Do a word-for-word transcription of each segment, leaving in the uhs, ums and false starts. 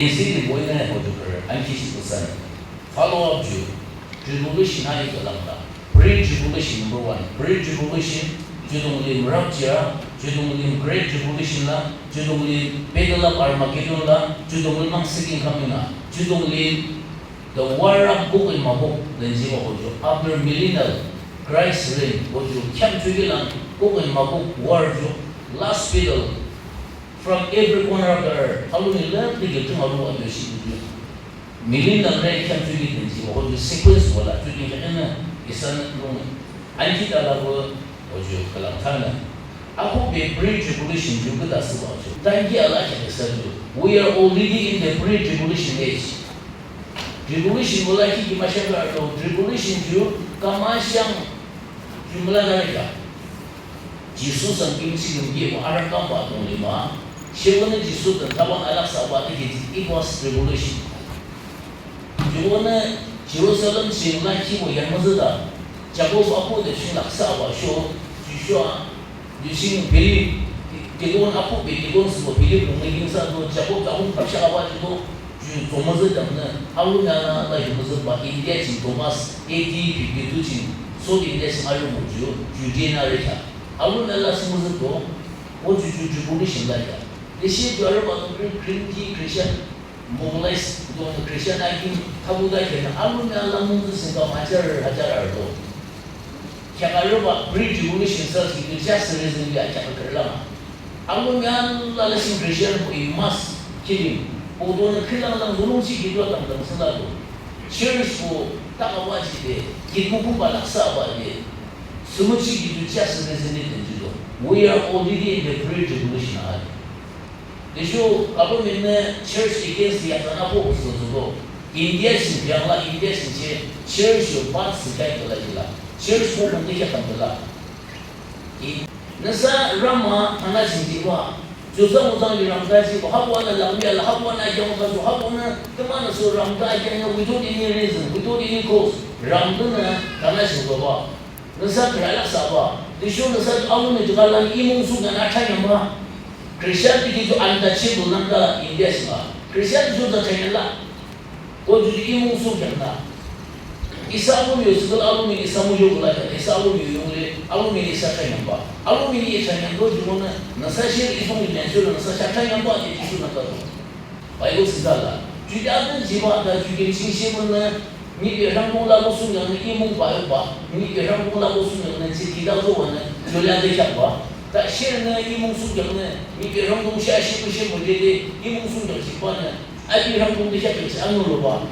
Isi limbo inü hoju kürü, anki shi kusan. Follow up ju, tribulation ha yu kalang ta. Pre-tribulation number one. Pre-tribulation, judong lim rapture, judong lim great tribulation la, judong lim battle of Armageddon la, judong lim mangsiking coming la, judong lim the war of Gog and Magog, then jiwa hoju. After millennial, Christ reign, hoju, kyam ju kilang, Gog and Magog war ju, last battle, from every corner of the earth, alomi lem dike tung alo ayo shi ju. Millennial reign kyam ju ki then jiwa hoju sequence wala, ju ki kene, isan lung. Anki tala wo, hoju kalang tana. Ako be pre-tribulation ju keda siwa ju. Tanki ala kya kesa ju. We are already in the pre-tribulation age. Tribulation wala ki ki masha ka arto. Tribulation ju kamashang ju mala na ka. Jisu sang kim si kim ye mo arakam ba tong lima. Shewone Jisu dan taban alak sa ba tiki, it was tribulation. Jiwone Jerusalem sing la ki mo yang mazada. Jakob apu de sing laksa ba sho, Joshua, Ju sing Philip, Deacon apu be Deacon sibo Philip nung ne king sa do, Jakob Jakob kapsha aba ju do, ju tomazü damnü, alu nana la yumazü ba India ching Thomas, A D fifty two ching, South India ching alu mu ju, ju jena re kya. Alu nana la sumazü do, o ju ju ju buni shin la kya. Deshi ju alu ba do Green, Green Tea Christian, Mobilize do Christian aki thabu da kena, alu nana la mungzu sing ka hajar, hajar ardo. Kya ka rüba pre-tribulation sa si kya reason ya kya ka kala ma. Alu nana la la sing Christian ko in mass killing. Ko do na kilang lang gulung si kidwa tang tang sila do. Church ko ta ka wa si de, kidmu kumba laksa ba de. Sumu si kidu kya reason de den ju do. We are already in the pre-tribulation age. Tüsho government nü church against yakzan apo usu zudo. India sing yang la, India sing che church yo ban sing kai kala jila. Church ko kong de yakam kala. I, nüsa rama ana sing di wa. Juzang uzang di ramda ji wa, hapwa na langmia la, hapwa na yang ka ju, hapwa na teman na su ramda yang na without any reason, without any cause. Ramda na kana sing wa. Nüsa küralak saba, tüsho nüsa ju alu nü ju kalang imung suk nü na chanyamba. Christian tiki ju untouchable nangka India sima. Christian ju ta chanyala. Ko ju imung suk yang na. Isa alu mi sikul alu mi isa mu yo kula jana. Isa alu mi yung le, alu mi isa chanyamba. Alu mi isa chanyamba ju na, nüsa shir isung mi nyansu nüsa chanyamba ti ju nangka. Bible sida la. Ju ya den jiba da ju gen ching shi mun na, ni be rang kong la bo sung yang na imung ba yo ba, ni be rang kong la bo sung yang na chi ki da zo wa na, ju la de kya ba. Ta shi na imung sung yang na, ni be rang kong sha shi bu shi bu de de, imung sung yang shi ba na, a bi rang kong de kya kya shi anu lo ba.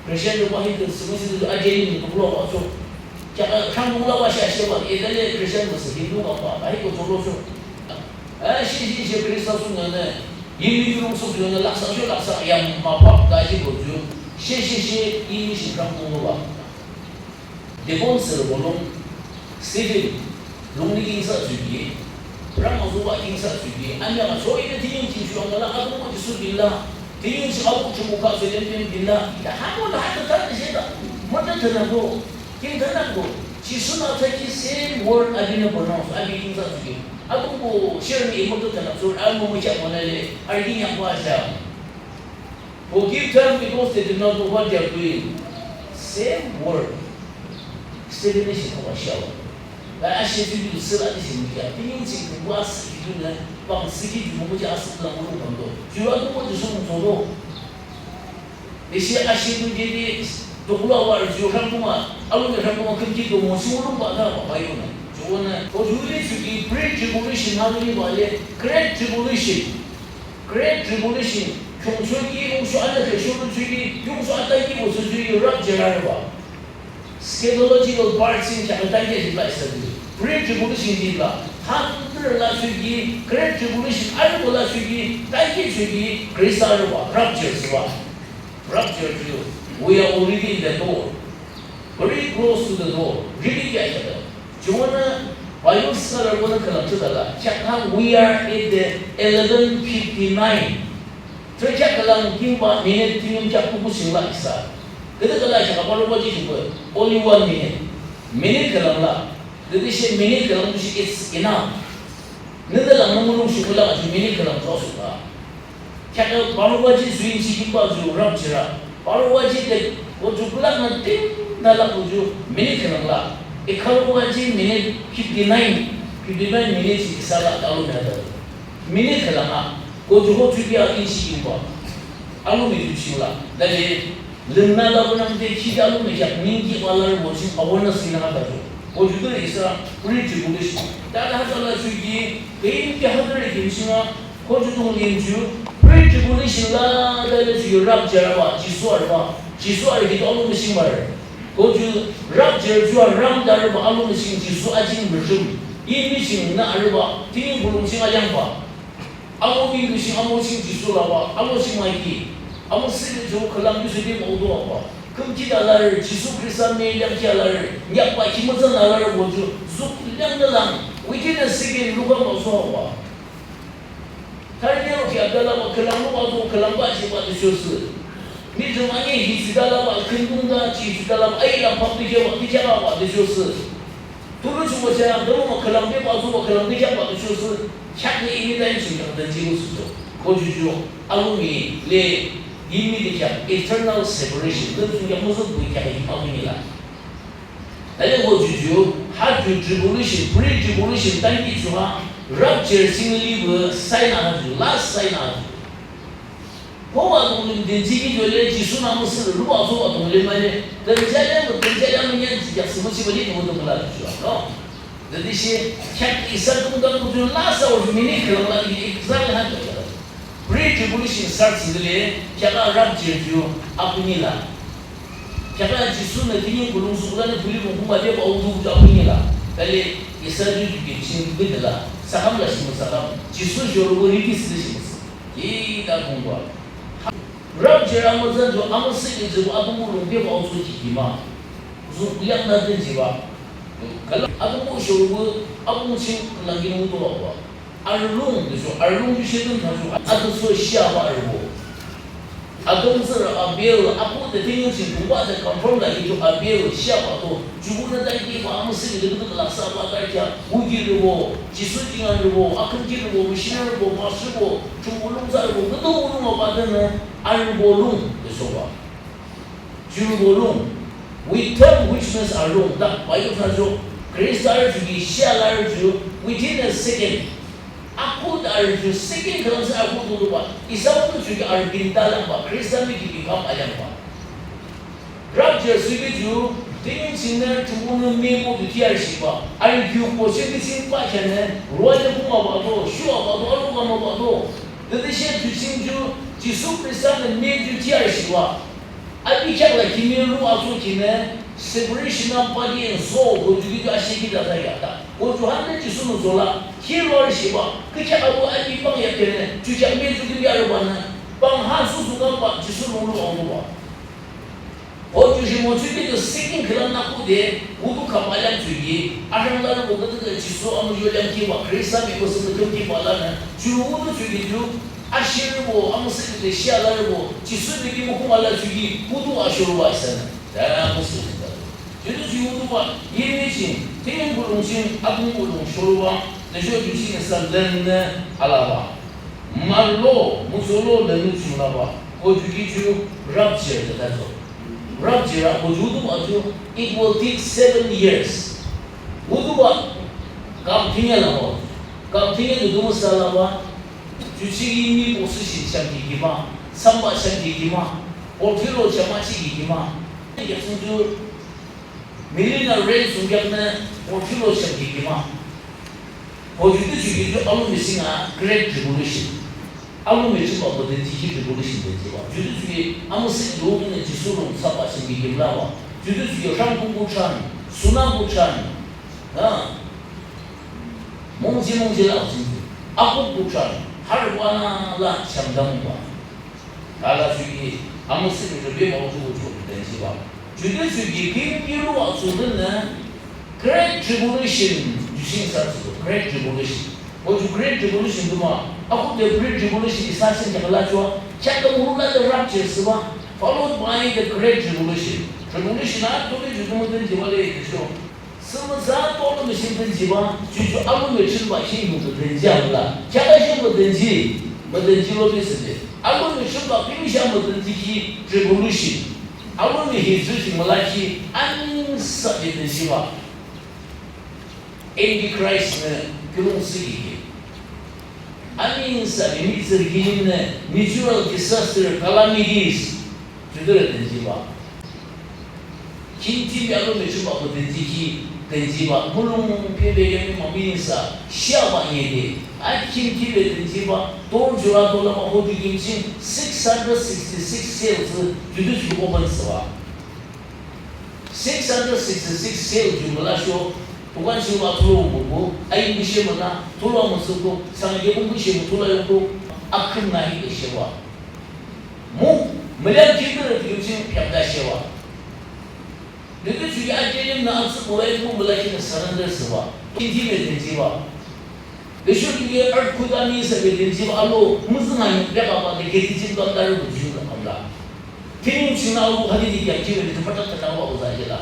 Christian lo ba Hindu, simi si lo a je ni ko lo ba so. Kya, ah, Hindu lo ba sha shi ba, e da le Christian lo si Hindu ba ba, ai ko to lo so. Ah, shi, shi, shi, Christian su ne ne. Yin ni yurung su ne, laksa shu, laksa yam ma pa, da ji ko ju. Shi, shi, shi, yin ni shi Hindu lo ba. Deacon sir bolong, Stephen, lungli king sa tsüki, rang ma zuba king sa tsüki, anya ma so ide tining king shu angala, ato mo Jisu bila, tining si ato chumu ka selen bin bila, ya hamo na hata ta de sheda, mo ta tana ko, king tana ko, Jisu na ta ki same word abi na pronounce, abi king sa tsüki, ato ko share ni mo ta tana so, amo mo cha mo na le, argi nya ko asha. Forgive them because they do not know what they are doing. Same word. Explanation of a shower. Ba a shi ju ju sila di shi mu ya. Bi yin chi ku wa si ju ne. Ba mu si ju mu ja si la mu lu bang do. Ju wa du mo ju su mu to do. Ni shi a shi ju ji di. Do ku la wa ju ran ku ma. A lu ne ran ku ma kin ji do mo su lu ba da ba ba yu ne. Ju ne. Ko ju li ju di pre-tribulation ha lu ni ba ye. Great tribulation. Great Tribulation, kyungsho ki, yungsho anü ke, shuru shuki, yungsho ata ki, bo shuki, rapture arüba. Eschatological part sin kya, tanki jibla isa di. Pre-tribulation jibla. Hantür la shuki, Great Tribulation, arübo la shuki, tanki shuki, Christ arüba, rapture siba. Rapture ju, we are already in the door. Very close to the door. Really kya kya. Jumonü Bible scholar konü kalang chudala. Chakha we are at the eleven fifty-nine. Three kya kalang kimba minute tingim kya kuku singla isa. Kede kala chakha palo baji chukwe. Only one minute. Minute kalang la. Kede she minute kalang tu she it's enough. Nede lang nung nung shukula ju minute kalang tu asuka. Kheakü baro baji suinsi kimbah ju rapture a. Baro baji de ko ju kulak na ting dalak ko ju minute khülang la. Egharo baji minute fifty nine, fifty nine minute si isa la alomi hade. Minute khülang a. Ko ju ko ju ki akinsi kimbah. Alomi ju ching la. Dale lümna la bunang de ki de alomi kheak ningki ba la bo ching awareness ina hade ju. Ko ju de isa pre-tribulation. Dale hade la ju ki, ke ki hade re kim ching a. Ko ju tong lim ju, pre-tribulation la, da le ju rapture ba, Jisu arübah, Jisu arü ki to alomi ching ba re. Ko ju rapture ju a ram da arübah alomi ching Jisu ajing müjüm. Yinmi ching nü arübah, tingying pulung ching ayang ba. Amo yinmi ching, amo ching Jisu la ba, amo ching maiki. Amo sili ju khülang ju sili mo do ba. Khümkhit alarü, Jisu Khrista me liangkhi alarü, nyakba khimütsan alarü bo ju, zuk liang de lang, within a second lukang ba so ba. Tharüde rokhi adalaba khülang lubah to khülang bahjihbah de shoshi. Mihtsürü mani hi shidalaba khündung da ji shidalaba ai lang pap de kebah de kebahbah de shoshi. Tulu chungwa chang dolo ma khülang de bahjihbah khülang de kebah de shoshi. Kheak ni ini da ini ching kheak de jilu shi to. Ko ju ju alomi le ini de kheak eternal separation. De ching kheak muzuk bui kheak ini alomi la. Tale ko ju ju, ha ju tribulation, pre-tribulation, tanki ju ha, rapture singli bu, sign a ha ju, last sign a ha ju. Ko wa tong lim den ji ki ju le, Jisu na mu si lu wa zo wa tong lim ma le, den ja le, den ja le, mu nyan ji ya si mu si ba le, mu tong la ju, no? Den di shi, kheak isa tong dan ku ju, last hour minute khülang la, exactly ha ju. Pre-tribulation start thsüde le, kheakü rapture ju apuni la. Kheakü Jisunü tingying kulung sukula nü thuli mung kuma de ba udu ju apuni la. Tale isa ju ju ke ching bide la. Sakam la shimü sakam. Jisu shorübo riti thsüde shimü sü. Ki da kungba. Rapture amütsan ju amüsüh ke ju apung kulung de ba udu ki kima. Ju yang na den ji ba. Kala apung shorübo apung ching langin udu ba. Arülung, de sho, arülung ju shedün tha sho, atüsho shia ba arübo. Adam tsührü Abel, apu de tingying ching kuba de confirm la ito Abel, shia ba to, ju bu na dai ki ba amüsüh de kutu laksa ba kar kya, wuki rübo, Jisu jinga rübo, akhümki rübo, missionary rübo, pastor rübo, chungbo lungsa rübo, kutu ulung ba de na, arübo lung, de sho ba. Ju bolung, with them which means alung, ta Bible thacho, Khrista arü ju ki shia la arü ju, within a second. Akut arü ju second khülang thsü akut tu ba, isa utu ju ki arü binta lang ba, Khrista miki bikam ayang ba. Rapture thsüki ju, tingying chingnü chungbo nü mebo tu tiar shi ba, arü ju ko shi ki ching ba kyanü, rua de kuma ba do, shua ba do, alu kama ba do. Tütüshe ju ching ju, Jisu Khrista nü me ju tiar shi ba. Api kheak la kimi lu aso kinü separation of body and soul ko ju ki ju asheki da ta ya ta. Ko ju hanü Jisu nü zola, ki lu arü shi ba, ki kheak abu api pang ya kinü, ju kheak me ju ki ya arü ba nü, pang ha su su kang ba, Jisu lu lu abu ba. Ko ju shi mo ju ki ju sikin khülang na ku de, udu kapa lang ju ki, arang la lu ko de Jisu amu yo lang ki ba, Khrista mi ko su de ki ba la nü, ju udu ju ki ju, ashirü bo, amu si de shia la lu bo, Jisu de ki mo kuma la ju ki, udu ashirü ba isa nü. Dara musu da. Judu ju yudu ba, yinmi ching, tingying kulung ching, atung kulung shorü ba, de sho ju ching sa lengnü alaba. Marlo, musolo lengnü ching laba. Ko ju ki ju rapture de tato. Rapture a ko ju yudu ba ju, it will take seven years. Yudu ba, kam tingya laba. Kam tingya ju du musa laba. Ju ching yinmi position chang ki kima, samba chang ki kima, otilo chama chi ki kima. Yaksung ju millennial reign sungkheaknü, o thilo chang ki kima. O judu ju ki ju alumi ching a Great Tribulation. Alumi ching ba ko de ji ki tribulation de ji ba. Judu ju ki amu si ju nü Jisu lung saba chang ki kim la ba. Judu ju ki rang kung ku chan, suna ku chan. Ha. Mungji mungji la ching ki. Akuk ku chan. Har wana la chang dang ba. Thala ju ki, amu si ju be ma ju ju denji ba. Ju de ju ki kim ki lu a ju de nü, Great Tribulation, ju sing sa ju, Great Tribulation. Ko ju Great Tribulation du ma, aku de Great Tribulation isa sing kya la ju, kya ka mu la de rapture si ba, followed by the Great Tribulation. Tribulation a, to de ju du mu denji ba le de sho. Sümütsa tolu machine denji ba, ju ju alu machine ba shi yu de denji a la. Kya ka shi yu denji. Müdünjilo de thsüde. Alomi chobah pimsha müdünji ki revolution. Alomi hi ju ching mülakhi anihsahbe dünjibah. Antichrist nü kiulongthsü ki. Anihsahbe mihtsürü kilim nü natural disaster, calamities. Judürü dünjibah. Khimkhitbe alomi chobah müdünji ki dünjibah. Mulong pebe yamima mihtsürü shebah yede. A khimkhitbe dünjibah. Don jura dola ma hoju kim ching six hundred sixty-six cells judu ju open thsübah. Six hundred sixty-six cell ju mülasho, dukan shibah thulu bubu, ayin bishe müna, thulu müsuku, sangye bu bishe mü thulu yuku, akhüm nahi de shebah. Mu, mülyang jibürü ju ching pyapda shebah. Nüke ju ya jelim na atsu bu ayin bu mülakhi na surrender thsübah. Kinti me dünjibah. Tüsho tüke earthquake anihsahbe dünjibah alo, müzüng ayung pekabah de kedi jim kamdarü bu ju na kamda. Tüning ching na alo hadi di yam jibe de tüpata tütang ba uza jela.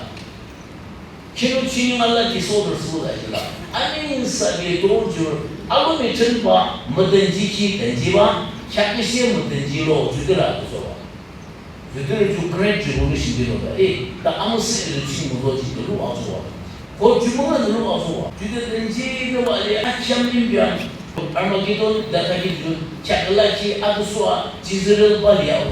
Kinu ching ala ki sodur su uza jela. Anihsahbe torjur, alomi chonbah, müdünji ki dünjibah, kheaküshe müdünjilo, judüra kusoba. Judürü ju Great Tribulation de lo da, eh, ta amüsüh de ching müdo ching de lu azo wa. Ko ju münga de lu azo wa. Judürü dünji de wa le akyam lim biang. Armageddon da ta ki ju chakla ki akusua Jezreel ba liao.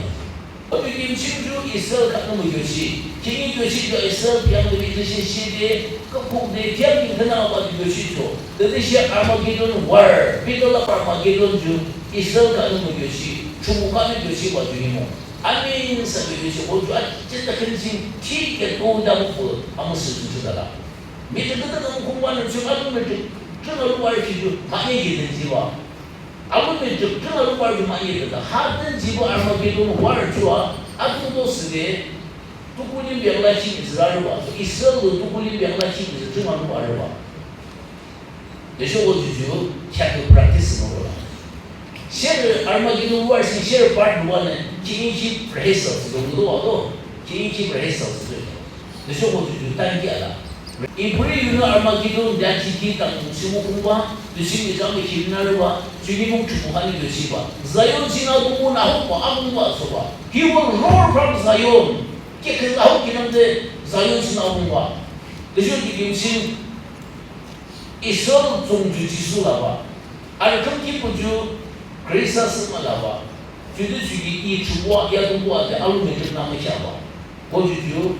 O ju kim ching ju Israel ka nü mü yoshi. Kimi yoshi ju Israel biang de bi shi shi de, ka kuk de tiang ni kana wa de yoshi ju. De de shi Armageddon war, Battle of Armageddon ju Israel ka nü mü yoshi. Chumu ka nü yoshi wa ju ni mo. Anihsahbe yoshi, o ju achita khenching, thike to da mukhu, amüsüh ching chudala. Mihtsü küdü kang khumba nü ching, alomi ching, ching alu war ki ju, manye ki dünjibah. Alomi ching, ching alu war ju manye de da. Ha dünjibah Armageddon war ju a, atu do side, tukulim biang la ching Israel wa, Israel lo tukulim biang la ching Israel, ching alu war wa. Tüsho o ju ju, kheakü practice mo la. Sherü Armageddon war shi sherü part one, ki inchi rehearsal, si dong do wa do, ki inchi rehearsal, si do. Tüsho o ju ju, tan ki ala. Ipuri yunü Armageddon, ya ki ki tang, si mo kung ba, tüsho ni kang ki na re ba, ju ni mung chupu hani yoshi ba. Zion ching a kung na ho ba, a kung ba so ba. He will roar from Zion. Ke ke a ho ki nang de, Zion ching a kung ba. Tüsho ki kim ching, Israel tsung ju Jisu labah. Arü khümkhitpü ju Khrista sü mülabah. Judü ju ki i chubua ya tungkua de alomi ju nü mükheahbah. Ko ju ju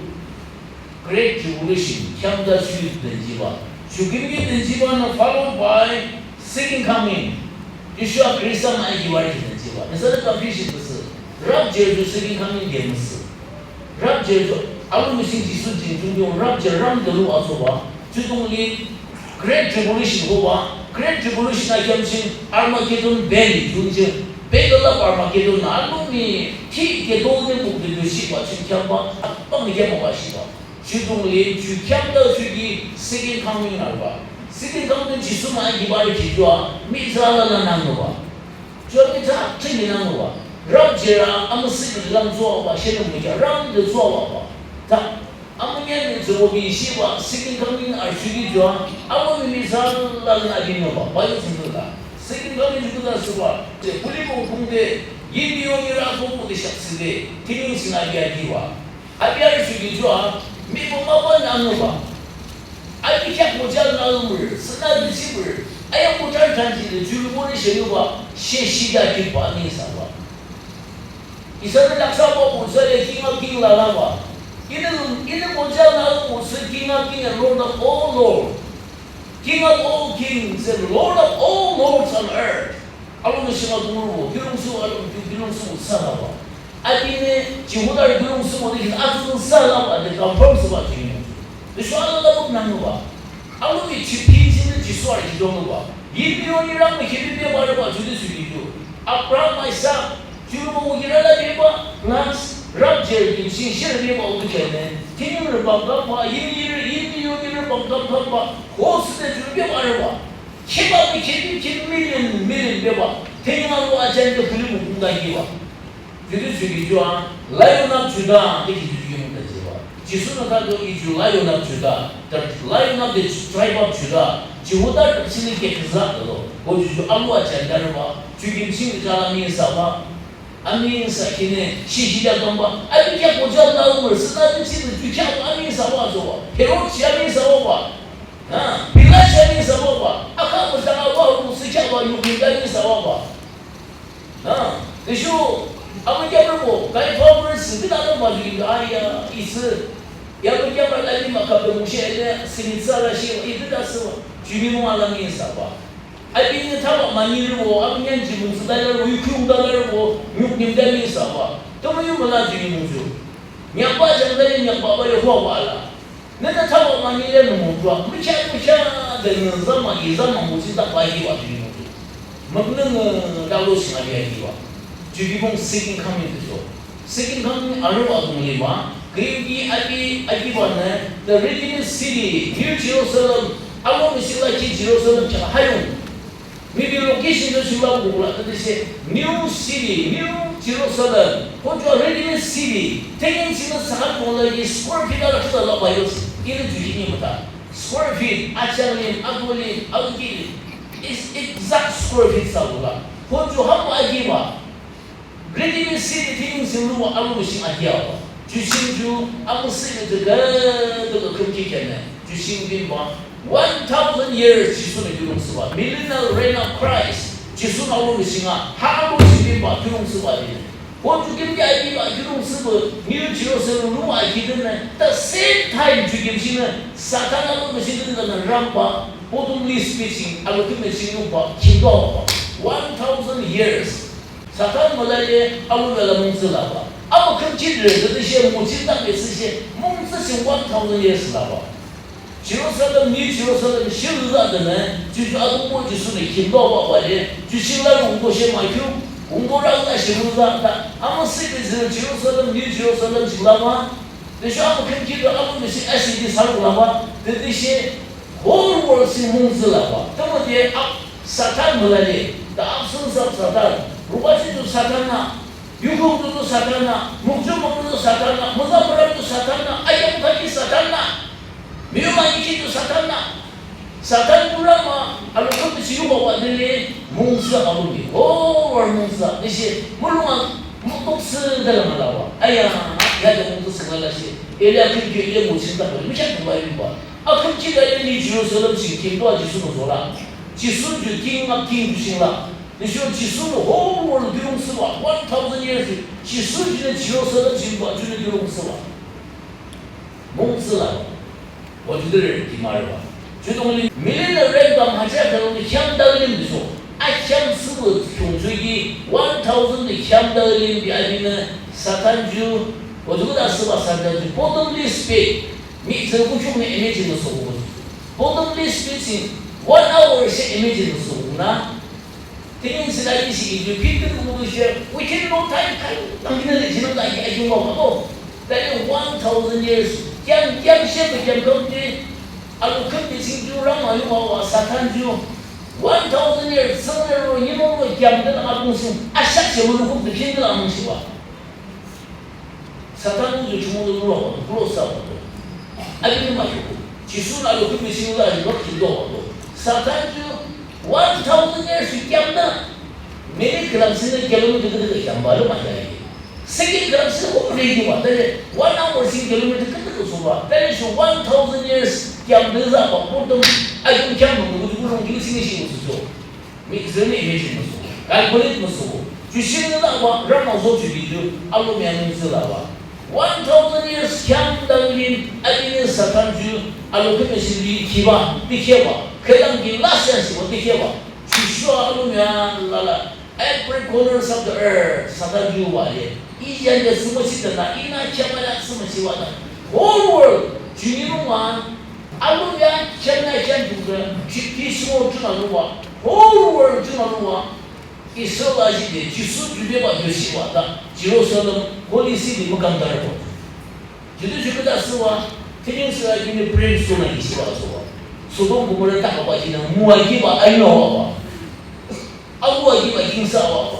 Great Tribulation, kheamda shu dünjibah. Shu kimki dünjibah nü followed by second coming. Jisu a Khrista mah ki war ki dünjibah. Nüsa de confusion püsü. Rapture ju second coming de müsü. Rapture ju, alomi ching Jisu jing ju yo rapture ram de lu asoba. Ju dunglim Great Tribulation hoba. Great Tribulation a kheam ching Armageddon Valley ju ching. Battle of Armageddon a alomi thike dode mukde ju shiba ching kheamba. Apang kheamba shiba. Ju dunglim ju kheamda ju ki second coming arüba. Second coming Jisu mah ki war ki ju a mihtsü alala nangnoba. Ju a mihtsü a ching nangnoba. Rapture a amüsüh lang zoba, shenung mükheah ram de zoba. Ta amünean ni zobo bi shiba, second coming a ju ki ju a, alomi mihtsü alala nangnoba. Ba yo ching la. Second coming ju da suba. Te puli bong bong de, yindi yoni ra bong bong de shak side, tinin sina ya diba. Abi arü ju ki ju a, mi bong ma ba nangnoba. Abi kheak mojal nangmür, sina de chibür. Aya mojal tanji de, ju lu bori she yoba, she shi ya ki ba ni sa ba. Isa de laksa ba bu sa de King of King la la ba. Ini, ini mojal nangmür, sü King of King and Lord of all Lord. King of all kings and Lord of all lords on earth. Alomi shima dungrubo, kiulongthsü, alomi kiulongthsü sa laba. Apinü, Jihudarü kiulongthsü mo de, atsu sa laba, de confirm thsüba Jihudarü. Tüsho alala buk nangnoba. Alomi chipinjinü Jisu arü kidongoba. Yimyoni rang mükhebi bebah arüba, judü sü kido. Abraham, Isaac, Jihudarü mo wukirü la bebah, plus rapture kim ching sherü bebah wukirü ne. Tinin rü bang kamba, yimyirü, yimyonirü bang kamba, ko süde judü bebah arüba. Kheba mükhebi, kheba million, million bebah. Tinin alo ajan de puli mukunda kiba. Judü sü ki ju a, Lion of Judah, de ki judü ki mukunda kiba. Jisu nü thado i ju Lion of Judah, the Lion of the tribe of Judah. Jihudarü chini ke kıza dolo. Ko ju ju alo ajan de arüba. Ju kim ching de ja la mi sa ba. Ami sa kine, shi shi ja dong ba. Ami kya ko ja la wu sa na de chi de ju kya ba ami sa ba zo ba. Herod chi ami sa ba ba. Ha, Pilat chi ami sa ba ba. Aka ko ja la wa wu si kya ba yu kim ja ami sa ba ba. Ha, de shu, ami kya ba ko, kai fa wu si de la dong ba ju kim ja ya, i si. Ya ba kya ba la ni ma ka de mu shi ne, si ni sa la shi, i de da si ba. Ju mi mo la mi sa ba. Abinü thaba mani lübo, abinü yanji mungtsü dalarübo, yukhu dalarübo, nyuk nyim dali saba. Tümü yu müla jini mungtsü. Nyakba jang dali nyakba ba Yehova ba la. Nünü thaba mani le nü mungtsü. Mükya mükya de nü zama, i zama mungtsü da ba yi ba jini mungtsü. Müknü nü dalo sing abi yi ba. Jibibong second coming tüso. Second coming arübo adung liba, Greek-i api, api banü, the redeemed city, New Jerusalem, alo misila ki Jerusalem chaka hayung. Mibi location to simba bukula, that is a new city, New Jerusalem, hojo redeemed city, tengin sila sakat mola ki square feet ala kisa la bayos, ili jujini mata. Square feet, achalin, agulin, agulin, is exact square feet sa bula. Hojo hapo agiba. Redeemed city thing sing lu wa alu sing adia wa. Ju sing ju amu sing ju ga ga ga kum ki kene. Ju sing bin ba. One thousand years Jisu ne ju lung si ba. Millennial reign of Christ. Jisu na alu sing a. Ha alu sing bin ba ju lung si ba di. Wa ju kim ki adia ba ju lung si ba. New Jerusalem lu a ki den ne. The same time ju kim sing ne. Satan alu sing den ne ram ba. Bottomless pit sing alu kim ne sing lu ba. Kim do ba. One thousand years. Satan mülale alu lala mungtsü laba. Amu khümchit re, züdüshe mungtsü tak re, züdüshe mungtsü shi one thousand years laba. Jerusalem, New Jerusalem, shil za dene, juju adubo Jisu ne kimdo ba ba le, ju shil la rungbo she ma kyu, rungbo ra za shi rung za da. Amu sik re zü Jerusalem, New Jerusalem shi laba. Tüsho amu khümkhit re amu misi asidi saruk laba, tütüshe whole world si mungtsü laba. Tümüde ap Satan mülale, the absence of Satan. Rubachi ju Satan na, yukuk ju ju Satan na, mukju mukju ju Satan na, muzamura ju Satan na, ayam kaki Satan na, miyuma iki ju Satan na. Satan kurama, alo kutu si yuba wa dele, mungtsü alo mi. Oh, war mungtsü. Nisi, mulunga, mutuksü dalam alawa. Aya, ya de mungtsü sengala si. Ele akhim ki ele mungtsü ta ko. Misha ko ba yuba. Akhim ki da ele Jerusalem si kim do Jisu no zola. Jisu ju King of King ju sing la. Nisi Jisu no whole world ju mungtsü ba. One thousand years. Jisu ju Jerusalem si ba ju ju mungtsü ba. Mungtsü la. Wa ju de re ki ma re ba. Ju dong ni millennial reign ba ma ja ka lo ni hiam da lim de so. A hiam si bu chung ju ki one thousand de hiam da lim bi a bi ne Satan ju. Wa ju da si ba Satan ju. Bottomless pit. Mi zhe bu chung ne imagine so bu. Bottomless pit si one hour shi imagine so bu na. Tinin sila isi idu, pintu mudu share, within no time, kan, tangkina le, jinang da, ayi, ayi, wa, wa, wa. That is one thousand years. Kiam, kiam, share, kiam, kiam, de, alu, kan, de, sing, ju, rang, ayu, wa, wa, Satan, ju. One thousand years, sangre, ro, yimo, ro, kiam, de, na, alu, sing, ashak, share, ro, kum, de, kin, de, la, mung, shi, wa. Satan ju chungo lo lo lo lo sa lo. Adi ni ma yo. Jisu na lo kumi si lo lo lo ki lo lo. Satan ju one thousand years si kiam na. Minute kilam si na kilometer ke ke kiam ba lo ma ya. Second kilam si ko re di ba. Tale one hour si kilometer ke ke so ba. Tale si one thousand years kiam de za ba ko tum. Ai kiam no ko ko long ki si ni si so. Mi, zini imagine musu, calculate musu. Ju shing la wa, rama zo ju bi ju, alo mi anung zi la wa. One thousand years kiam dang lim, abini Satan ju, alo keme shing li kiba, dikhe wa. Kelang ki last chance wa dikhe wa. Ju shua alo mi an la la. Every corners of the earth, Satan ju wa ye. I yan de sumo shi de na, i na kiam la sumo shi wa na. Whole world, ju ni wa. Alo ya, kiam na kiam ju de, ki, ki sumo ju na lu wa. Whole world ju na lu wa. Israel aji de, Jisu ju de ba ju shi wa da, Jerusalem, holy city, mükam da re ko. Ju de ju ke da shi wa, tenying shi la ju ni brimstone na shi wa so wa. Sodom Gomorrah ta ka ba ji na, mu wa ji ba, ai no wa wa. Alo wa ji ba, jing sa wa wa.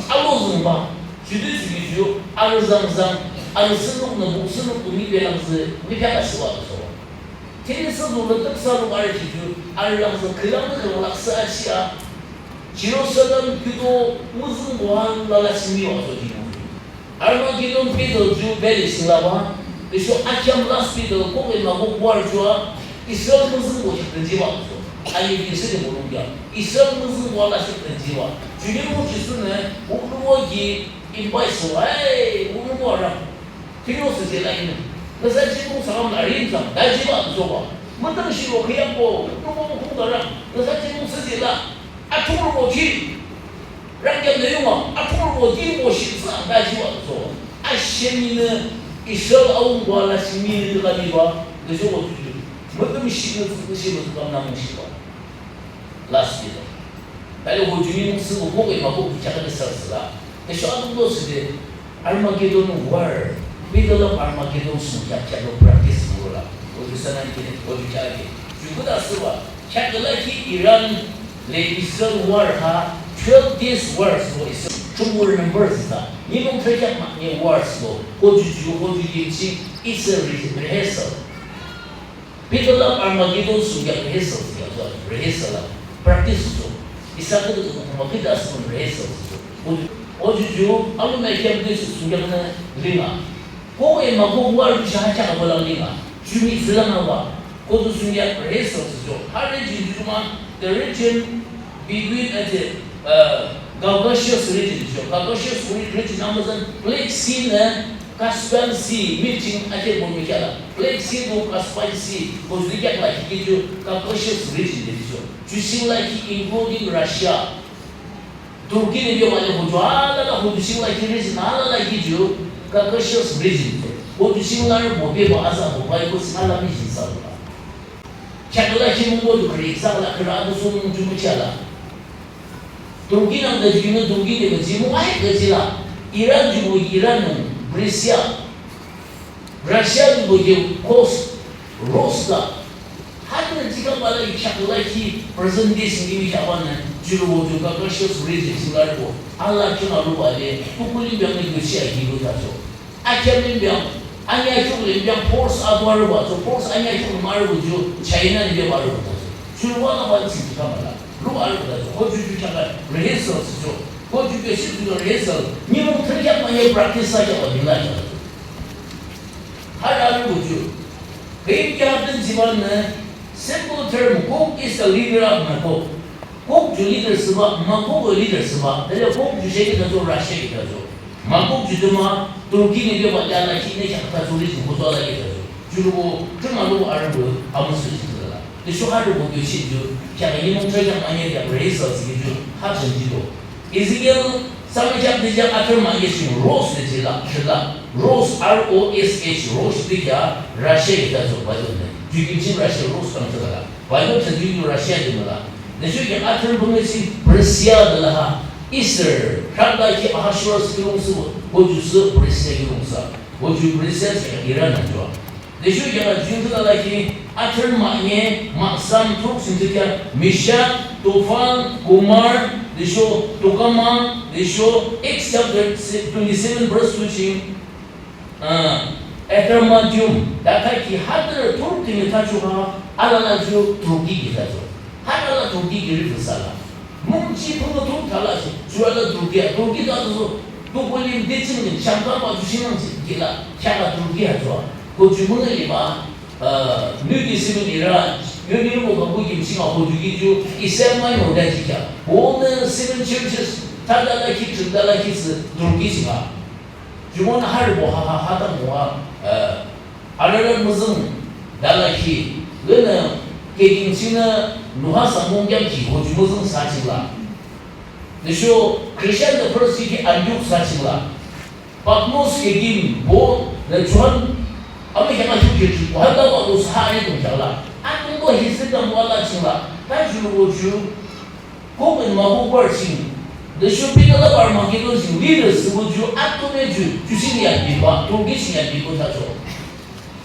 Alo zung ba, ju de ju ni ju, alo zang zang, alo senuk na bu, senuk bu ni be lang zi, ni pya ka shi wa so wa. Tini sü lu lü tüp sa lu arü ki ju, arü lang sü kü lang nü kü lang lak sü a chi a. Jirusalem kiuto muzüngbo alala ching miwakcho ju. Armageddon battle ju valley ching labah. Tüsho akheam last battle Gog and Magog war ju a Israel muzüngbo ching dünjibahcho. Ayi ki sede bolung ya. Israel muzüngbo alala ching dünjibah. Ju nimung Jisunü wuklubo ki invite so, "Hey, wuklubo arang. Khihni thsüde la inü. Nüsa jingkung sakam la rimsang, dajibah," de zobah. Mütüngshihlo khüyambo, wuklubo mukhung arang. "Nüsa jingkung thsüde la. Athungrübo ki. Rangkheamnü yunga, athungrübo ki, bo shi thsang, dajibah," de zobah. Ashenü Israel awungbo alala ching minikabibah, de zobah ju. Mütüngshih, mütüngshih, mütüngshih, mütüngshih. Last battle. Tale ho ju nimung thsübo Gog and Magog kheaknü thsüthsüla. Tüsho adungto thsüde Armageddon war, Battle of Armageddon thsungkheak kheaknü practice müla. Ho ju sanang ki, ho ju kheak ki. Ju küdah thsübah, kheakü lakhi Iran le Israel war ha, twelve days war thsübo Israel. Chungu number thsüta. Nimung thürükheak mahne war thsübo. Ho ju ju, ho ju yimchi, it's a re-, rehearsal. Battle of Armageddon thsungkheak rehearsal thsungkheak thsüa, rehearsal a, practice thsüa. Isa küdükhüh mükheahde asühbah rehearsal thsüa. O, o ju ju, alomi akheam de thsungkheaknü linga. Gog and Magog war ju shahachak abalang linga. Ju mi thsülang awa. Ko ju thsungkheak rehearsal thsüa. Ha region ju ju ma, the region between, uh, the, uh, Caucasus region ju. Caucasus region amütsan Black Sea nü Caspian Sea, mi ching aje bo mi kheahla. Black Sea to Caspian Sea, bo ju kheak lakhi ki ju Caucasus region de ju. Ju ching lakhi including Russia. Turkey nü yo ma le ho ju alala ho ju ching lakhi region alala ki ju Caucasus region de. Ho ju ching larü bo bebah aza bo bai ko ching alala mi ching sa la. Kheak lakhi mung bo ju khürü sa la khürü adu sung ju mükheahla. Turkey nangde ju nü Turkey de müji mung ai de jila. Iran ju mung Iran nung, Persia. Russia ju mung Kos, Rus la. Hadü jikabah la i kheak lakhi present day singi mi kheahbanü, ju lo ju Caucasus region sing larübo. Alala kheak aluba le, kukuli biang ne guchi a gilu tacho. Akheam limbiang, anya kheak limbiang, Pers ato arübah, so Pers anya kheak lim arübah ju, China limbiang arübah ju. Ju lubah la ban sing kamala, lu arübah ju, ho ju ju kheak rehearsal thsücho. Ho ju kheak shi ju rehearsal, nimung thürükheak mahne practice thsakheak wa nila ju. Har arübah ju. Kheak kheak dün jibanü, simple term, Gog is the leader of Magog. Gog ju leader thsübah, Magog leader thsübah, tale Gog ju she ki tacho, Russia ki tacho. Magog ju tümü, Turkey nü bebah le alala ki nü kheak tacho le ju, ko ju alala ki tacho. Ju lubo, tümü lubo arübo, amüsüh ju tala. Tüsho arübo kyo shi ju, kheak nimung thürükheak mahne kheak rehearsal thsüki ju, ha chang jito. Ezekiel, samü kheak de kheak atürü mahne shi Rosh de jila, shila. Rosh, R O S H, Rosh de kheak, Russia ki tacho, Bible nü. Ju kim ching Russia, Rosh kang tala. Bible thsüde ju Russia de müla. Tüsho kheak atürü pünge shi Persia de la ha. Esther, kheak lakhi Ahasuerus kiulongthsü, ho ju thsü Persia kiulongthsü. Ho ju Persia thsü Iran a ju a. Tüsho kheak ju thsü la lakhi atürü mahne, mahsam, thuruk thsüde kheak Meshach, Tubal, Gomer, tüsho Togarmah, tüsho Acts chapter twenty-seven verse two ching, Uh, Adramyttium, tütüshe hadürü Turkey nü thachoh ha, alala ju Turkey ki thachoh. Hadürü Turkey ki refer thsüla. Mungji pungü Turk thala shi, ju alala Turkey, Turkey thachoh, Turkey lim de ching lim, shangkang ba ju shinang shi, kila, kheak a Turkey thachoh. Ko ju münge liba, uh, New Testament era, yo ni mo ka bu kim shinga ko ju ki ju, Asia Minor da ji kheak. Ko nü seven churches, thadala ki, thadala ki thsü, Turkey shinga. Jumonü harübo ha ha ha ta mo a, eh, Ararat müzüng dalakhi, lünü keking chingnü nuha sa mungkyam ki ho ju müzüng sa chingla. Tüsho Christian the first city Antioch sa chingla. Patmos kekim bo nü John ama khyang a shu ke ju ha ta ba lo sa ha ani tong khyang la. Atungbo history ta mo ala chingla. Ta ju lo ju Gog and Magog war ching, tüsho Battle of Armageddon ching, leaders thsübo ju, atungbe ju, ju ching yambiba, Turkey ching yambiba thachoh.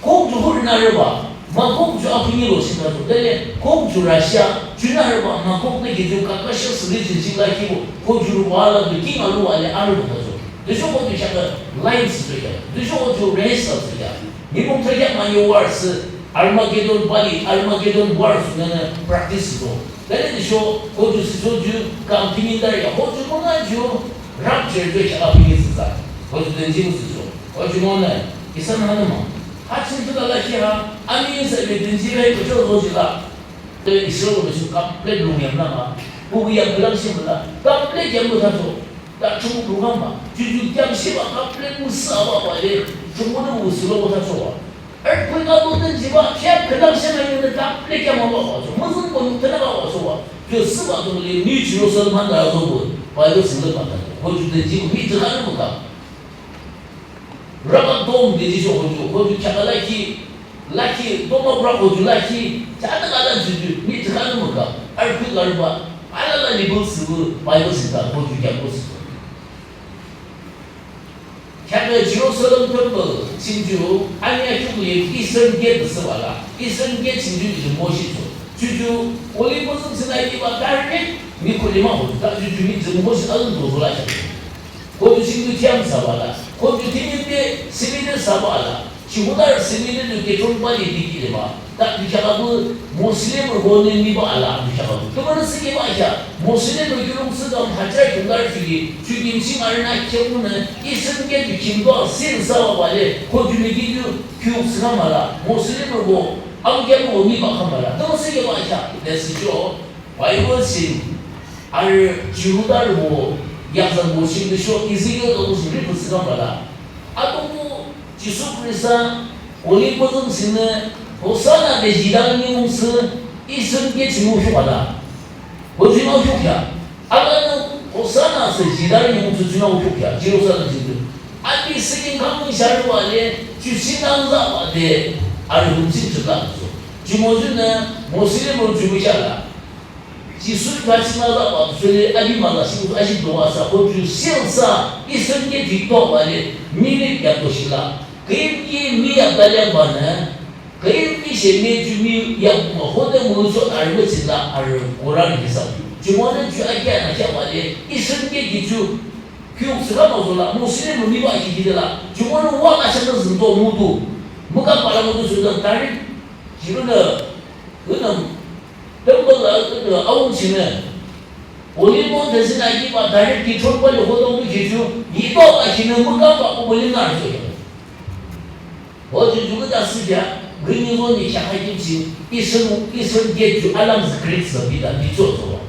Gog ju huri nü arübah, Magog ju akhunilo ching thachoh. Tüle, Gog ju Russia, ju nü arübah, Magog nü ki ju Caucasus region ching lakhibo, ko ju rübah la ju king alu ale arübah thachoh. Tüsho ko ju shaka line thsüchoh ya. Tüsho ko ju race thsüchoh ya. Nimung thürükheak mahne war thsü, Armageddon bali, Armageddon war thsungkheaknü practice thsüdo. Tüle tüsho, hoju thsüchoh ju kam thüning tari ya, hoju münga ju rapture ju kheak apingi thsüthsü. Hoju dünjibuh thsüchoh. Hoju monü, isanü hanü mah. Ha ching thsüla lakhi ha, ani isa le dünjibe kucho hoju la. Tüle Israelrü ju complete lung yam la mah. Kuku yam khülang shi müla. Complete yam müthachoh. Ta chungkhu lung yam mah. Ju ju yam shi mah complete müsa mah mah le. Chungkhu nü müsülo müthachoh mah. Earthquake a dünjiba, kheak khülang shang a yunü complete kheak mah mah mah cho. Müzüng ko yuk thana mah mah cho wa. Ju thsüba düngle New Jerusalem handa azo bu. Bible thsüde mah ta. Hoju dünji mih thsüka nü mükam. Raka dom dünji cho hoju. Hoju kheak lakhi, lakhi, dom a brak hoju lakhi. Kheak nü kala ju ju, mih thsüka nü mükam. Earthquake arüba. Alala libel thsübu, Bible thsüta, hoju kheak ko thsübu. Kheakü Jerusalem temple ching ju, ani akhiuklem Eastern Gate thsübah la, Eastern Gate ching ju izi moshi cho. Ju ju, Olive müzüng thsüna iba direct, mi khülim a ho, ta ju ju mi züng moshi alung do zola kheak. Hoju ching ju thiam thsübah la, hoju thüning de, simi de thsübah la. Jihudarü simi nü nü kethron bali dikile mah. Ta dükheak abu Muslimrübonü miba ala dükheak abu. Tümünü thsüki bahkheak. Muslimrü kiulongthsü kam hajar kiular thsüki. Thsüki msing arünü kheak nü Eastern Gate ju kimdo a sin thsübah bale. Hoju miki ju kiu thsüka mala. Muslimrübo abu kheak nü miba khamala. Tümü thsüki bahkheak. That's the show. Bible ching, arü Jihudarübo, yakzan bo ching tüsho Ezekiel to bo ching rip thsüka mala. Ato bo Jisu Khrista, Olive müzüng chingnü, Hosanna de jidang nimung thsü, Eastern Gate ching mung shuk ala. Bo ching mung shuk ya. Alanü Hosanna thsü jidang nimung thsü ching mung shuk ya. Jerusalem ching tü. Api sikin kamung sharü wa le, ju sinang za wa de, arü hum ching chuk la so. Ju mo ju nü, Muslimrü ju mung shala. Jisu ju ha ching la za wa, ju le abi mala ching ju aji do wa sa, ko ju sil sa, Eastern Gate ju to wa le, mi le ya to shi la. Kayim ki mi ya ta liang ba nü, kayim ki she mi ju mi ya ma ho de mu so arü ching la, arü Quran hi sa. Ju mo ne ju a kya na kya wa le, Eastern Gate ki ju, kyu sika ma zo la, Muslim mi ba ki ki de la. Ju mo ne wa ka sha na zin to mu tu. Mu ka pa la mu tu su da tari. Ju ne, Ünüm, temple a ünü awung chingnü. Olive Mountain thsüna iba direct kithron bali hodong tu kichu, ito akhinü mükamba ko bali ngar so ya. Ho ju ju küta sü ya, gini zo ni kya ha kim chin, Eastern, Eastern Gate ju alam zü Greek zü bida, bicho zo.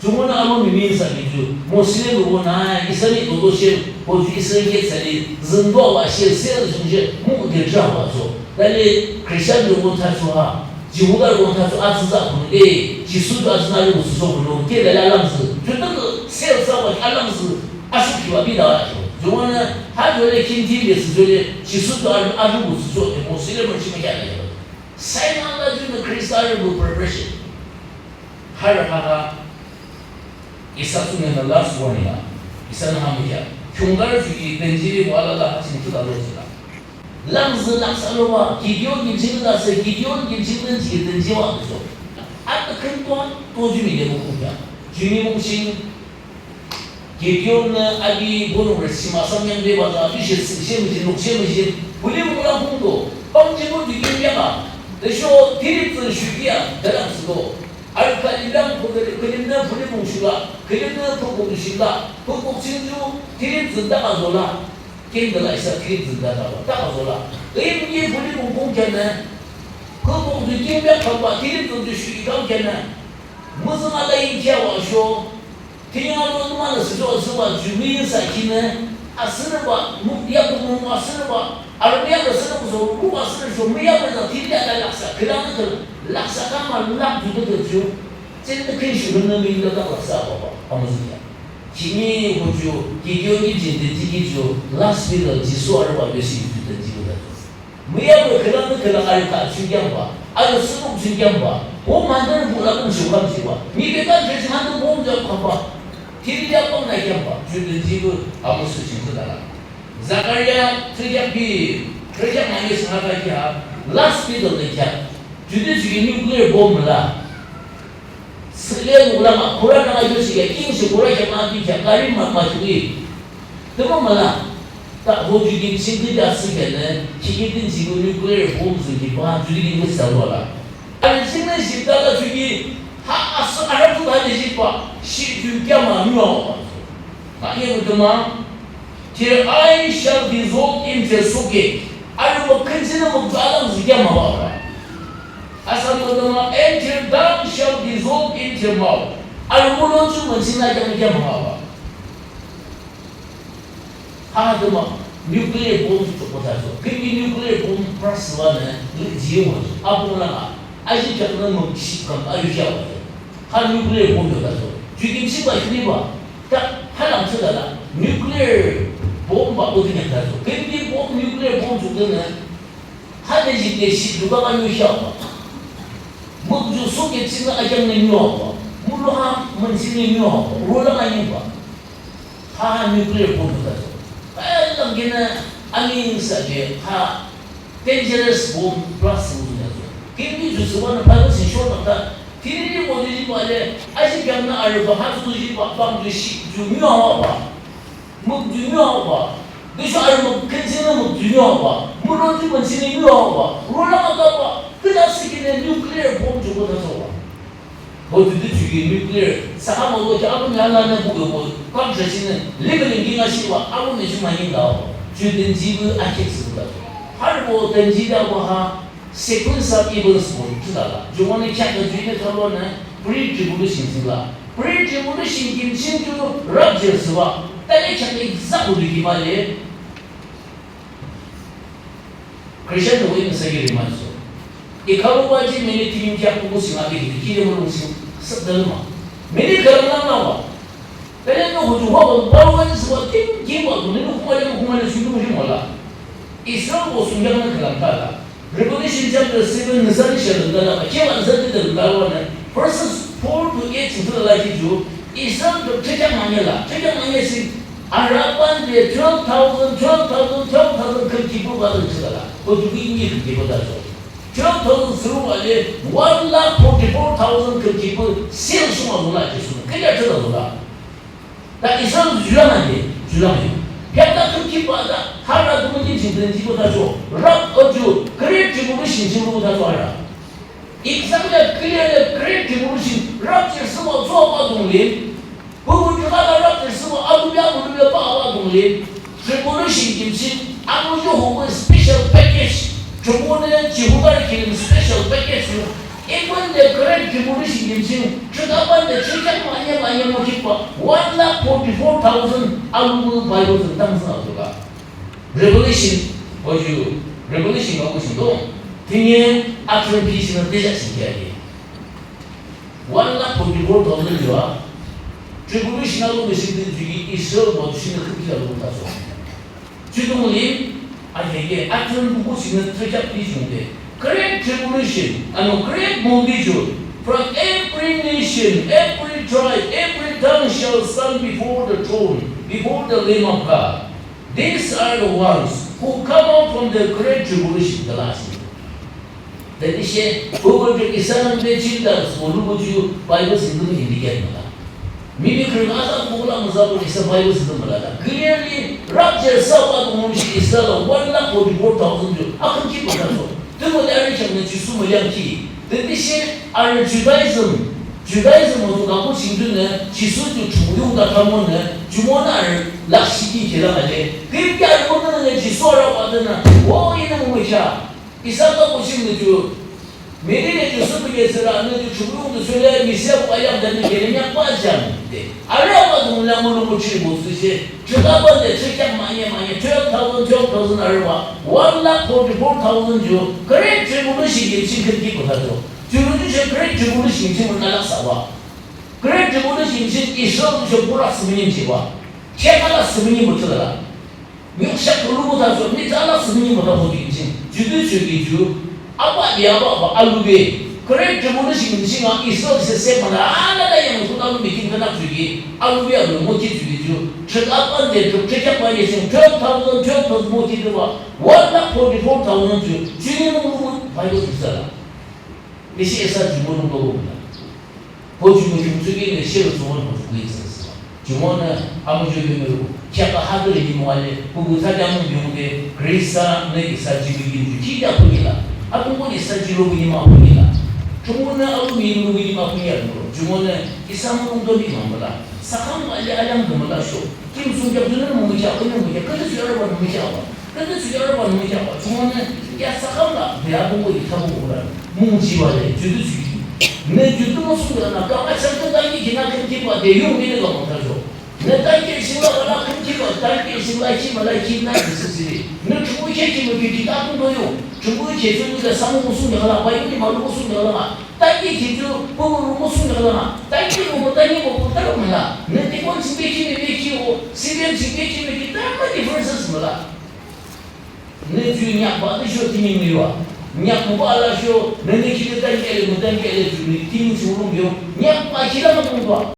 Ju mo na alo mi min sa bichu, Muslim ro na, Islamic ro do shem, ho ju Eastern Gate sa li, zündo wa she, sel zung she, mu de ja wa zo. Tale Christian ro mo ta cho ha. Jihudarü won thachoh atsü tsü khunü, eh, Jisu ju atsü nü arübo thsüchoh khunü, kele alamtsü, ju tükhüh sel thsübah alamtsü, ashuhkhi wa bida wa cho. Ju wünü, ha ju le khimthi le thsüchoh le, Jisu ju arü, arübo thsüchoh le, mo sile mo chima kya le. Sainang la junü Khrista arübo preparation. Harü ha ha. Isa thsungkheaknü last warning a, isanü ha mükheah. Khiungdarü ju ki dünjirübo alala ha ching thsüla lo thsüla. Lamzü laksah lo wa, Gideon ki ching la thsü, Gideon ki ching dünji, dünji wa thsü. Atü khün tuan, to ju mide mükheah. Ju mümung ching, Gideonnü api bonung re thsüma samyang de wa thsü, api she thsü, she müjin, nuk she müjin, buli mung la hung do, bang jibo ju kim ya ma, tüsho thirip thsü shuki ya, dalam thsü do. Arü khülim lang, khülim, khülimnü phülimung shula, khülimnü phükuk shula, phükuk ching ju, thirip züng daka zola, kim dala isa thirip züng daka zola, daka zola. Im ye phülimung kung kyanü, phükuk ju kim byak khamba, thirip züng ju shu ikam kyanü, müzüng ala im kya wa sho, thüning alo nümanü sücho asüba ju mi yinsa kinü, asürüba, muk ya bu muk asürüba, arü mi ya bu asürüba zo, muk asürü sho, mi ya bu da thirip ya da laksa, khülang nü khülang, laksa kama lak ju de ju. Tsütü khün shuhun nü mingde tak laksa baba, amüzüya. Kimi hoju, Gideon ki jin de jiki ju, last middle, Jisu arüba besi ju de jiki de. Müyamrü khülang nü khülang arü kha chükyamba, arü sünung chükyamba, hom handarü bu lakung shukam jiba. Mi bekan jesi handarü hom jam kamba. Tiri yapang na kyamba, ju de jiki amüsü ching de la. Zakaria, thürükheak pi, thürükheak mani sangaka kya, last middle de kya. Ju de ju nuclear bomb la. Sile mukla ma, kura na yo si ya, king si kura kya ma pi kya, kari ma, ma ju i. Tüma mala. Ta ho ju kim ching ki ta sü kene, ki ki tin ji ko nuclear bomb zing ki ba, ju ki mo sa lo la. Ani ching ne ji ta la ju ki, ha, a sü a ra tu ha de ji ba, shi ju kya ma nyo. Ma ye mo ma, till I shall dissolve into socket. Ani mo kin ji ne mo za la ji kya ma ba ba. Asam mo ma, until thou shall dissolve into mouth. Ani mo lo ju mo ji na kya kya ma ba. Ha tümü nuclear bomb chokbo thacho. Künbi nuclear bomb press wa ne, ngi jiyo wa. Apo la, aji kyak ne mo shi kam ayo sha wa. Ha nuclear bomb yo thacho. Ju kim shi ba shi ni ba. Ta, ha lang shi la la. Nuclear bomb ba o tin thacho. Künbi bomb, nuclear bomb chokde ne. Ha de ji de shi lu ba ayo sha wa. Mo ju su ke chin na akyang ne nyo wa. Mo lo ha, mo chin ne nyo wa. Ro la ayo ba. Ha nuclear bomb thacho. Kaya lang kina amin sa je ha dangerous bomb blast mo thacho. Künbi ju su wa na pa si short ta. Tini ni mo ji mo le, aji kyak na ari ba ha ju ji ba, bang ju shi, ju nyo wa ba. Mo ju nyo wa ba. Ge sha ari mo kin ji na mo ju nyo wa ba. Mo lo ju mo chin ne nyo wa ba. Ro la ma ka ba. Kida si kine nuclear bomb ju ko thacho wa. Bo tu tu chu ki nuclear, sa ha mo lo ki alu mi ala na bu ko, kam sa chin ne, le ke ling ki nga shi wa, alu mi shi ma yin da wa. Ju den ji bu a kek si bu da. Har bo den ji da wa ha, sequence of events bo tu da la. Ju wa ne kyak da ju ne ta lo ne, pre-tribulation si la. Pre-tribulation kim chin tu rapture si wa. Ta le kyak exact bu ki ma le. Christian lo in sa ki ri ma so. I ka lo wa ji mene ti yin kya ko si ma ki ki de mo lo si sa da ma. Mene ka lo na na wa. Pele no ho ju ho ba wa ni sa wa ti ki wa ko ni no ko ma le ko ma le si no ji mo la. Israel ko su ya na ka la ta la. Revelation chapter seven ni sa ni sha la la. Ke wa sa de la wa na. Verses four to eight to la ki ju. Israel to checha ma ni la. Checha ma ni si. Arapan de twelve thousand, twelve thousand, twelve thousand khan kipu ba de chila. Ko ju ki ni kipu da so. Twelve thousand through ale one lakh forty-four thousand khan kipu seal suma zula Jisu. Kaya chila zula. Ta Israel jula mande, jula mande. Pya ta khan kipu da, hara tu ni jin den ji ko da so. Rap o ju, great tribulation ji ko da so hara. Exactly, clearly, great tribulation, rapture suma zo ba dong le. Bu bu ju la rapture suma abu ya bu ya ba ba dong le. Tribulation kim chin, amu ju ho special package. Tribulation ji hu ba kim special package. Even the great tribulation kim chin, ju da ba de ju ka ma ya ma ya mo ki ba. One lakh forty-four thousand alu Bible tang sa zo ka. Revelation, wa ju, Revelation ka ko shin dong. Tinye, atron pi shin na deja shin kya ye. One lakh forty-four thousand ju a. Tribulation alo me shin de ju yi Israel wa ju shin na kya lo ta so. Ju dong li, a ye ye, atron bu ko shin na tre kya pi shin de. Great tribulation, ano great multitude, from every nation, every tribe, every tongue shall stand before the throne, before the Lamb of God. These are the ones who come out from the great tribulation, the last. Then he said, who will be Islam, the Gentiles, who look at you, Bible is in the Indian. Mimi kring asa kula mazabo isa Bible is in the Malata. Clearly, rapture sa wa ko mumshi Israel, one lakh forty-four thousand ju. Akan ki pa so. Tumo dari chang na Jisu mo yang ki. Then he said, are Judaism, Judaism mo to ka ko ching ju ne, Jisu ju chu yung da ka mo ne, ju mo na are lak shi ki ke la ale. Ke kya mo na ne Jisu ara wa de na. Wo ina mo cha. Isa ka ko ching ne ju. Meri ne ju su ke se la ne ju chu yung de su le, mi se ko ayam de ne ke ne nya pa jang de. Are wa dong la mo lo mo chi bo su she. Chika ba de chika ma ye ma ye, twelve thousand, twelve thousand are wa. One lakh forty-four thousand ju. Great tribulation ke ching ke ki ko ta ju. Ju ju che great tribulation ching mo na la sa wa. Great tribulation ching Israel ju pura sumini chi wa. Che ka la sumini mo chula la. Nyokshak kulu mo ta so, mi ta la sumini mo ta ho di ching. Ju ju che ki ju. Apa dia apa apa alu be. Great tribulation ching a Israel se se ma la ala da yang ko ta lu mi king ka na ju ki. Alu be alu mo ki ju ki ju. Chika ba de ju, chika ba ye ching twelve thousand, twelve thousand mo ki ju wa. One lakh forty-four thousand ju. Ju ni mo mo Bible ju sa la. Ni shi esa ju mo mo ko la. Ho ju mo ju ju ki ni shi ro ju mo mo ju ki sa sa. Ju mo na, a mo ju ki mo. Kheakü hadürü nimung ale, püpü thade amung yungde, Khrista nü isa jibuh yimju jide apung yila. Apung ko isa jibuh yim apung yila. Thrünpuhnü alomi yimlu yim apung yila. Jumonü isa mulong doni mangmüla. Sakhang ale alang kümüla sho. Kim sungkheak junü mümükheak, künü mükheak, künü suyarüba mümükheak ba. Künü suyarüba mümükheak ba. Jumonü ya sakhang la, ya apung ko isa mulong la. Mung jiwa le, judu sui. Nü judu mo sungkheak na, kama changkü dagi kina künkiba de yung bini kama tajo. Nü tankih shingla kala kümkhiba, tankih shingla khimala khimna kisisiri. Nü Thrünpuh kheak khimla kiki ta kümdo yo. Thrünpuh kheak ju nü ta samu musung yakala, bayu ni malu musung yakala. Tankih kheak ju, püpü ru musung yakala. Tankih ru mu tankih mu pütü ru mala. Nü Deacon chingbe khimbe be khi o, Syrian chingbe khimbe khi ta ma differences mala. Nü ju nyakba de sho tining nü yo. Nyak mu ba la sho, nü nü khi de tankih le mu tankih le ju nü tining sho ru yo. Nyakba khi la ma kümba.